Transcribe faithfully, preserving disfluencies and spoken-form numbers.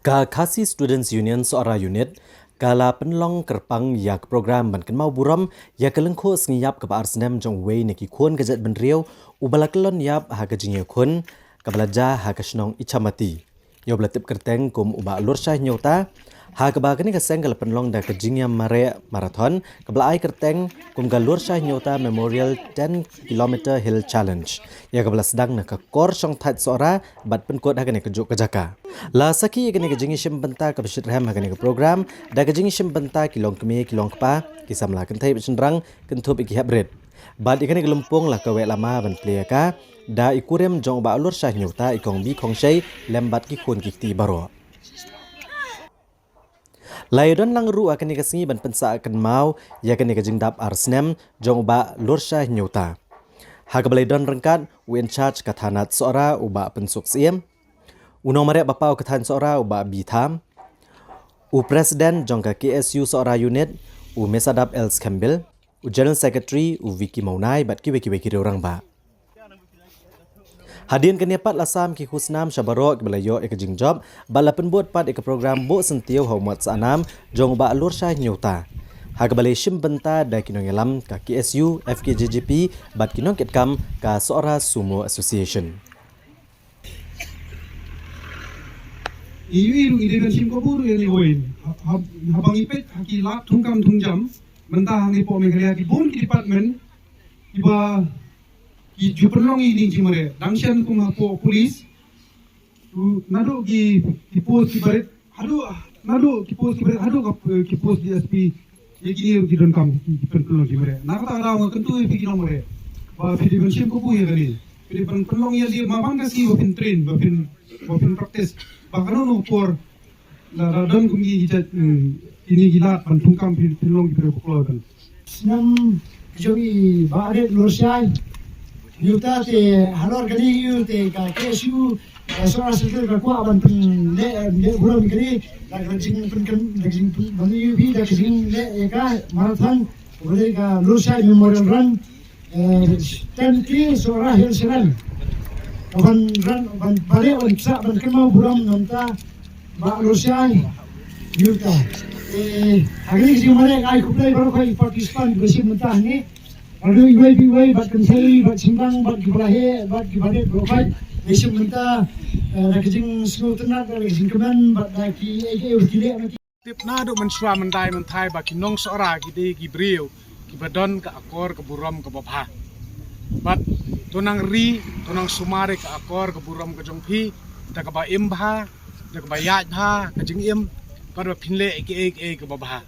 Ka Khasi Students Union Sohra Unit ka la pynlong kyrpang ïa ka program ban kynmaw burom ïa ka lyngkhuh sngi ïap kaba ar snem jong uwei na ki khun ka jaitbynriew uba la kyllon ïap ha ka jingïakhun kaba la jia ha ka shnong Ichamati, ïa uba la tip kyrteng kum u Bah Lurshai Hynñiewta, ha kaba kane ka seng ka la pynlong da ka jingïamareh marathon kaba la ai kyrteng kum ka Lurshai Hynñiewta Memorial ten kilometer Hill Challenge, ïa kaba la sdang na ka kor shongthait Sohra bad pynkut ha kane kajuh ka jaka. La sakhi ïa kane ka jingïashim bynta kaba shitrhem ha kane ka program da ka jingïashim bynta ki longkmie ki longkpa, ki samla kynthei bad shynrang kynthup ïa ki heprit. Bad ïa kane ka lympung la kaweh lama ban plie ïa ka da i kurim jong u Bah Lurshai Hynñiewta, i Kong B. Khongshei, lem bad ki khun ki kti baroh. La ïadon lang ruh ha kane ka sngi ban pynsah kynmaw ïa kane ka jingdap ar snem jong u Bah Lurshai Hynñiewta, ha kaba la ïadon ryngkat u in charge ka thanat Sohra u Bah Pynsuk Syiem, u nongmareh ba paw ka thaiñ Sohra u Bah B. Tham, u president jong ka K S U Sohra Unit u Mesadap L. Skembil, u general secretary u Vicky Mawnai bad kiwei kiwei ki riew rangbah. Hadien kane pat la sam ki khusnam sha baroh kiba la ïoh ïa ka jingjop bad la pynbud pat ïa ka program buh syntiew ha u mot sahnam jong u Bah Lurshai Hynñiewta, ha kaba la ïashim bynta da ki nongïalam ka K S U, F K J G P bad ki nongkitkam ka Sohra Sumo Association. I ïohi ruh, i dei ban shim kabu ruh ïa kane kawei. Ha, ha, haba ngi peit ha ki lad thungkam thungjam mynta ha ngi poh Meghalaya, ki bun ki department kiba ki ju pynlong ïa kine ki jingmareh. Dang shen kum hapoh police, u, naduh ki, ki post kiba rit haduh, naduh ki post kiba rit haduh ka, ki post D S P, ïa kine ruh ki donkam ki, ki pyn-, pynlong jingmareh. Na kata ka daw nga kyntu ïa phi ki nongmareh ba phi dei ban shim kabu ïa kane. Phi dei ban pynlong ïa lade, ma ban ka sngi ba phin train, ba phin, ba phin practice, ba kano kano ka por la, la don kum ki jait, eh, kine ki lad ban thungkam, phin, phin long ki briew ba kloi ban. Snem jong i Bah Lurshai Hynñiewta te halor kane ïa u te ka K S U, ka Sohra Circle ka kwah ban pynleh, eh, leh burom kane da ka jingpyn, da ka jingpyn, ban ïa u bi da ka jingleh ïa ka marathon, u dei ka Lurshai Memorial Run, eh, ten K Sohra Hill Challenge. Ban run, ban baleh, ban pynshah, ban kynmaw burom na u Bah Lurshai Hynñiewta. Eh, ha kane ka jingmareh nga ai khublei baroh ki participant kiba shim bynta hangne. Haduh iwei pa iwei, bad kynthei, bad shynrang, bad kiba la heh, bad kiba rit baroh, bad kiba shim bynta, eh, da ka jingsngewtynnat, da ka jingkmen, bad da kiei kiei ba ki leh. Tip naduh mynshuwa myndai mynthai ba ki nong Sohra ki dei ki briew kiba don ka akor ka burom kaba bha. Bad to nang ri, to nang sumar ïa ka akor ka burom ka jong phi da kaba im bha, da kaba ïaid bha ka jingim, bad ba phin leh kiei kiei kaba bha.